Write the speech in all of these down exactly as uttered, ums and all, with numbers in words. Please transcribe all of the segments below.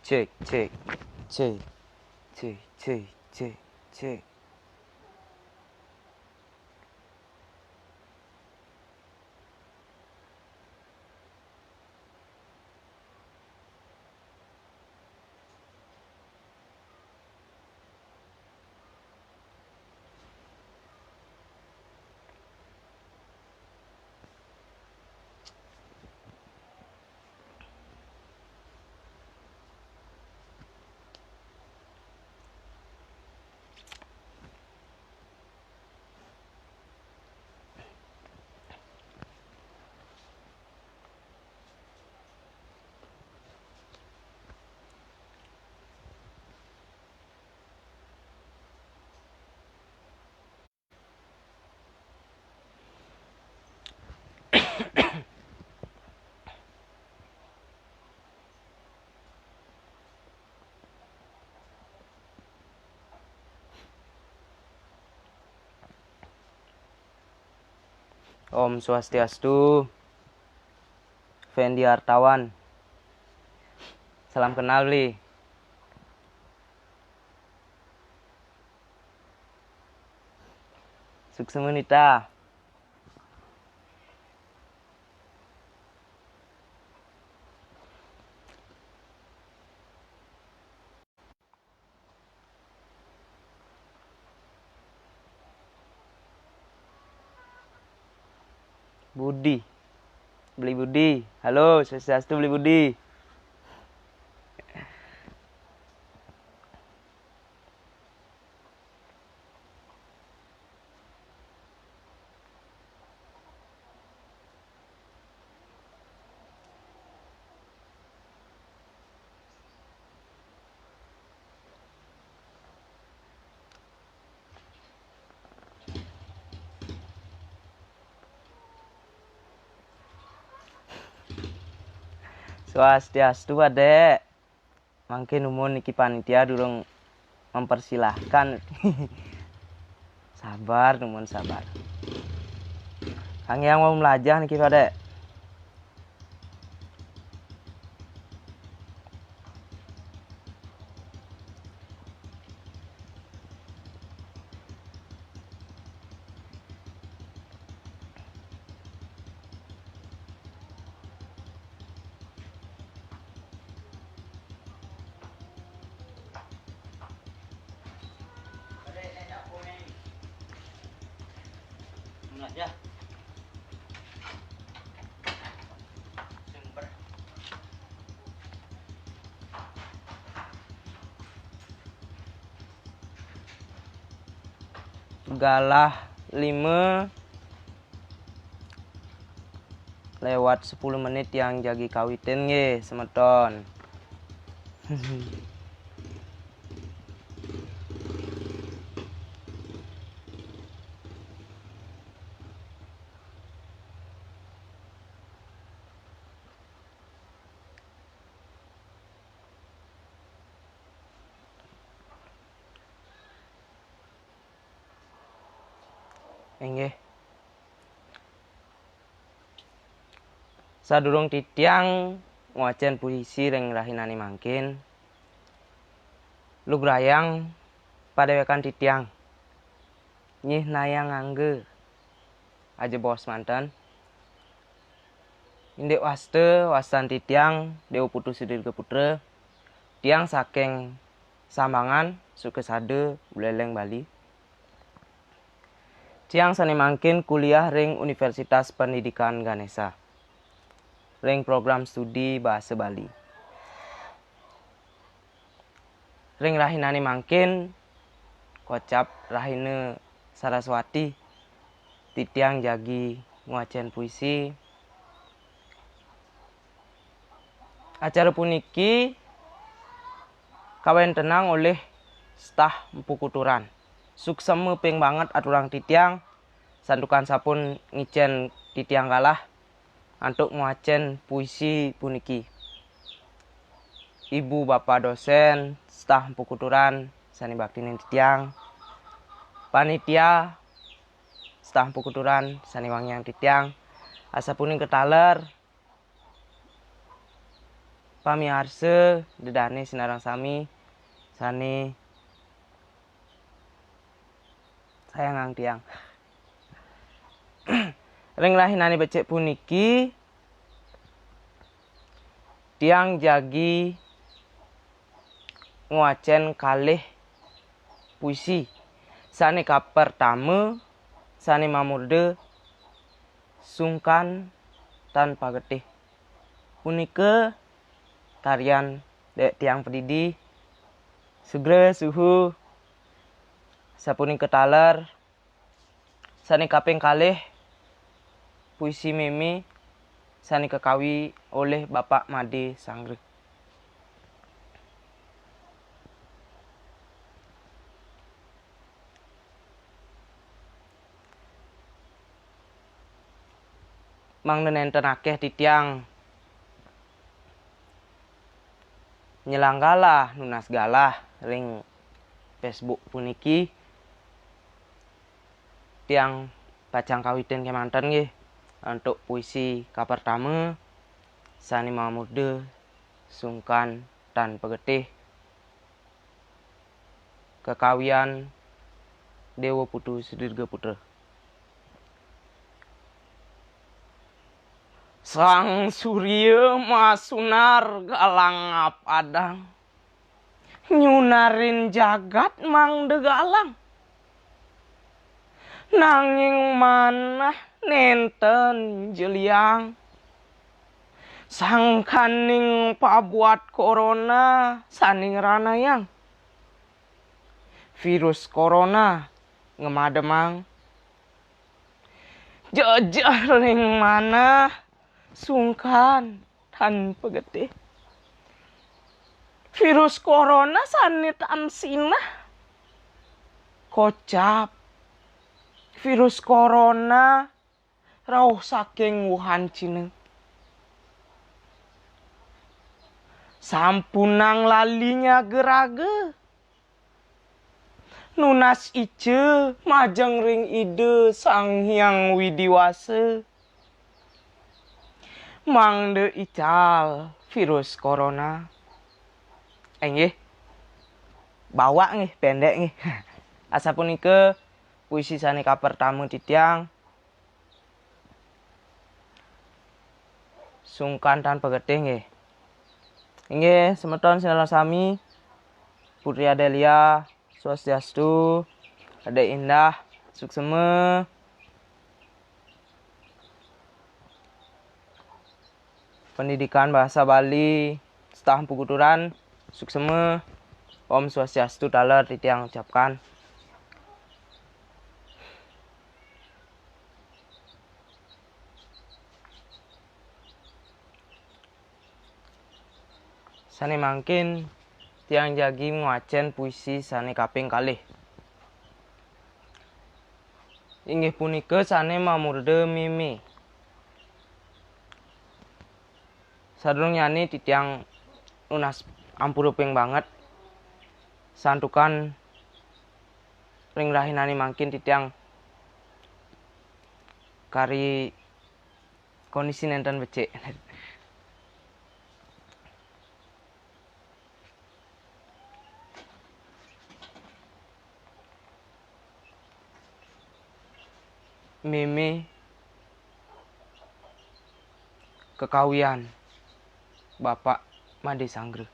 Cek, cek, cek, cek, cek, cek, cek. Om Swastiastu, Fendi Artawan. Salam kenal, Bli. Suksma nita. Budi. Beli Budi. Halo, Swastiastu, Beli Budi. Swastiastu, Adek. Mangkin numun niki panitia durung mempersilahkan. Sabar, numun sabar. Kang Yang mau melajah niki, Adek. Galah lima lewat sepuluh menit yang jagi kawitin nggih, semeton. Inggih. Sadurung titiang ngwacén puisi ring rahinané mangkin, lugrayang padéwékan titiang nyihnayang angga ajebos manten. Indik wasta, wastan titiang Déwa Putu Sudirga Putra, tiang saking Sambangan, Sukasada, Buleleng, Bali. Tiang sané mangkin kuliah ring Universitas Pendidikan Ganesha, ring program studi Basa Bali. Ring rahinané mangkin, kocap rahina Saraswati, titiang jagi ngwacén puisi. Acara puniki kawéntenang olih Stah Empu Kuturan. Suksma ping banget aturang titiang, santukan sampun ngicén titiang galah antuk ngwacén puisi puniki. Ibu bapa dosén, Stah Empu Kuturan sané baktinin titiang, panitia, Stah Empu Kuturan sané wangiang titiang, asapunika taler, Pamiarsa, ida dané sinareng sami sané sayangang tiang. Ring rahinané becik puniki, tiang jagi ngwacén kalih puisi. Sané kapertama, sané mamurda Sungkan Tan Pagetih. Punika karyan dék tiang padidi, Sugra Suhu, sapunika taler. Sané kaping kalih, puisi Mémé, sané kakawi olih Bapak Madé Sanggra. Mangda nénten akéh titiang nyelang galah, nunas galah ring Facebook puniki, tiang pacang kawitin kémanten nggih, antuk puisi kapertama, sané mamurda Sungkan Tan Pagetih, kakawian Déwa Putu Sudirga Putra. Sang Surya masunar galang apadang, nyunarin jagat mangda galang. Nanging manah nénten jeliang, sangkaning pabuat corona sané ngranayang. Virus corona ngamademang. Jejeh ring manah Sungkan Tan Pagetih. Virus corona sané tan sinah. Kocap. Virus corona rauh saking Wuhan, Cina. Sampunang lali nyaga raga. Nunas ica majeng ring Ida Sang Hyang Widi Wasa, mangda ical virus corona. Inggih, bawak nggih, pendek nggih. Asapunika puisi sané kapertama titiang. Sungkan Tan Pagetih nggih. Inggih, semeton sinareng sami, Putri Adelia, Swastiastu, Adek Indah, suksema. Pendidikan Bahasa Bali, staf Empu Guturan, suksema. Om Swastiastu taler titiang ucapkan. Sané mangkin tiang jagi ngwacén puisi sané kaping kalih. Inggih punika sané mamurda Mémé. Sadurungnyané titiang nunas ampura ping banget, santukan ring rahinané mangkin titiang kari kondisi nénten becik. Mémé kekawian Bapak Madé Sanggra.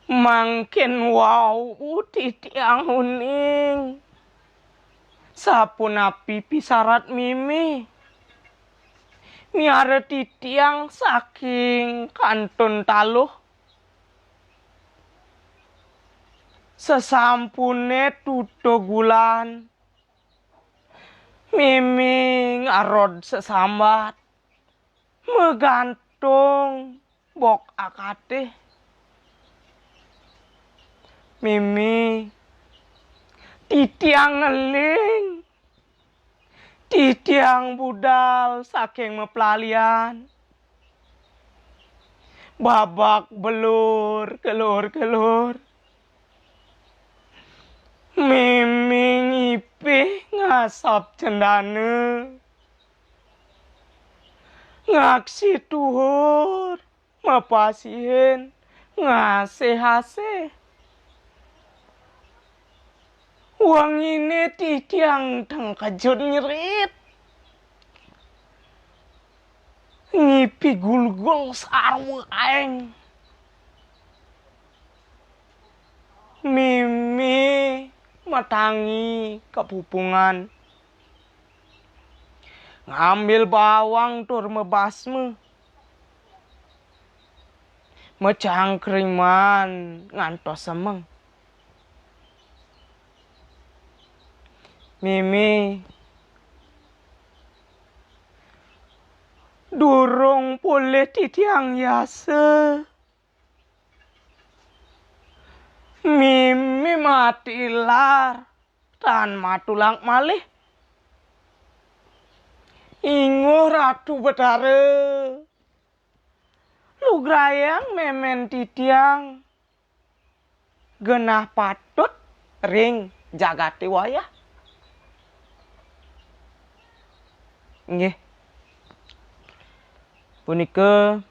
Mangkin wau titiang uning. Sapunapi pisarat Mémé? Miara titiang saking kantun taluh. Sasampuné tutug wulan, Mémé ngarod sesambat, magantung bok akatih. Mémé, titiang ngeling, titiang budal saking maplalian. Babak belur, kelur-kelur. Mémé ngipih ngasap cendana. Ngaksi tuhur, mapasihin, ngasih-asih. Wengine titiang tengkejut nyerit. Ngipi gulgul sarwa aeng. Mimi matangi ka pupungan. Ngambil bawang tur mabasma. Macangkriman ngantos semeng. Mimi, durung polih titiang yasa. Mimi matilar, tan matulak malih. Inggih Ratu Betara, lugrayang memen titiang genah patut ring jagate wayah. Inggih. Punika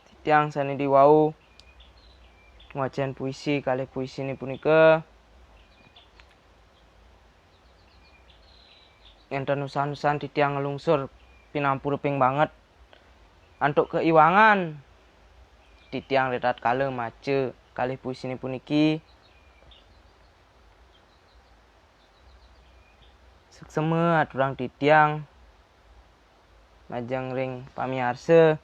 titiang sane diwau ngwacen puisi kalih puisine punika. Enten usan-usan titiang nglungsur pinampura ping banget antuk kaiwangan titiang ritatkala maca kalih puisine puniki. Suksema aturang titiang majeng ring pamiarsa.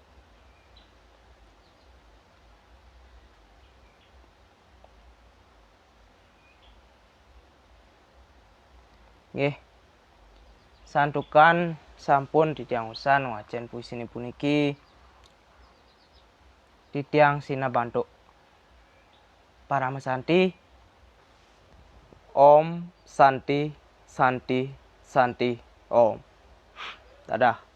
Nggih. Santukan sampun titiang usan ngwacen puisine puniki, titiang sineb antuk parama santi. Om Santi, Santi, Santi, Om. Dadah.